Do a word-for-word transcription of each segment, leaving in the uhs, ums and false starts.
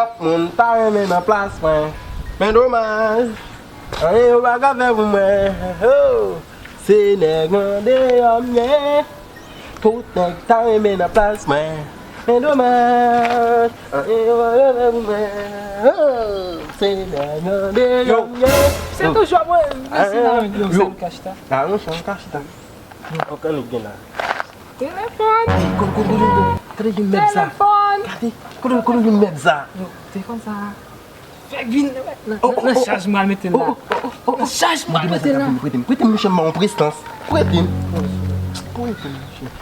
Twòp moun ta renmen nan plas mwen. Men domaj, anyen yo pa ka fè pou mwen. Oh, se nèg andeyò m ye. Tout nèg ta renmen nan plas mwen. Men domaj, anyen yo pa ka fè pou mwen. Oh, se nèg andeyò m ye. Se toujou mwen. Mèsi la, yo, yo. Sèl kachta. Ah, non, sèl kachta. Ankan nou gen la. Telefòn. Ey, kote, kote, kote, kote, kote gen mèb sa? Telefòn. Gade, kote, kote gen mèb sa? Yo, telefòn sa. Fèk vin nan, nan, nan chaj mwen al mete l la. Nan chaj mwen al mete l la. Prete m, prete m, prete m, monchè, m ba w prestans. Prete m. Prete m, monchè.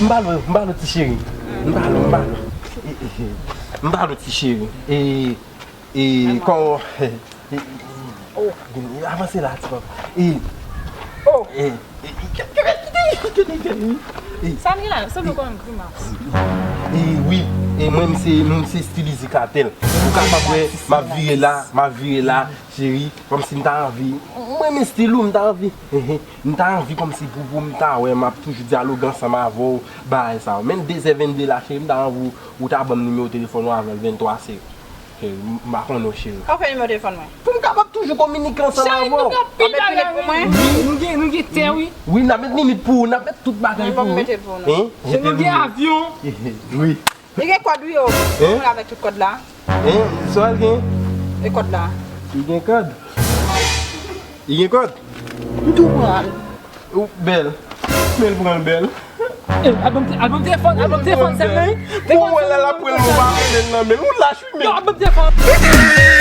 M ba l, m ba l, ti cheri. M ba l, m ba l. E, e, e. M ba l, ti cheri. E, E, kò, e, e, avanse la, ti papa. E, e, e, e, kite, kite, kite, kite, e, e, sa m gen la, se nou konn grimas. E, wi, e, mwen, m se, m se stilize Kartel. Ou kapab wè, m ap vire la, m ap vire la, cheri, kòmsi m ta anvi, mwen, men stil ou, m ta anvi, m ta anvi kòmsi pou, pou m ta wè, m ap toujou dyaloge ansanm avè w, bagay sa yo. Men dezè vennde la, cheri, m ta anvi w ta ban m nimewo telefòn ou avè l, venntwa, cheri. Cheri, m, m pa konnen w, cheri. Ou fè nimewo telefòn mwen. Pou m kapab toujou kominike ansanm avè w. Cheri, nou gen pil bagay pou mwen. Wi. Nou gen, nou gen tè, wi. Wi, n ap met limit pou ou, n ap met tout bagay pou ou. Mwen, m ap mete l pou nou. Hein? Cheri, nou gen avyon. Wi. Li gen kòd, wi, o. Hein? Mwen avèk tout kòd la. Hein? Sa l gen? E kòd la. Li gen kòd? Li gen kòd? M tou pran l. Ou bèl. Men l pran l bèl. Ey, al ban m te-, al ban m telefòn, al ban m telefòn, sèl nan, wi. Ou wè lè l ap pran l, ou pa konnen l nan men l. Ou lach, wi, men. Yo, al ban m telefòn.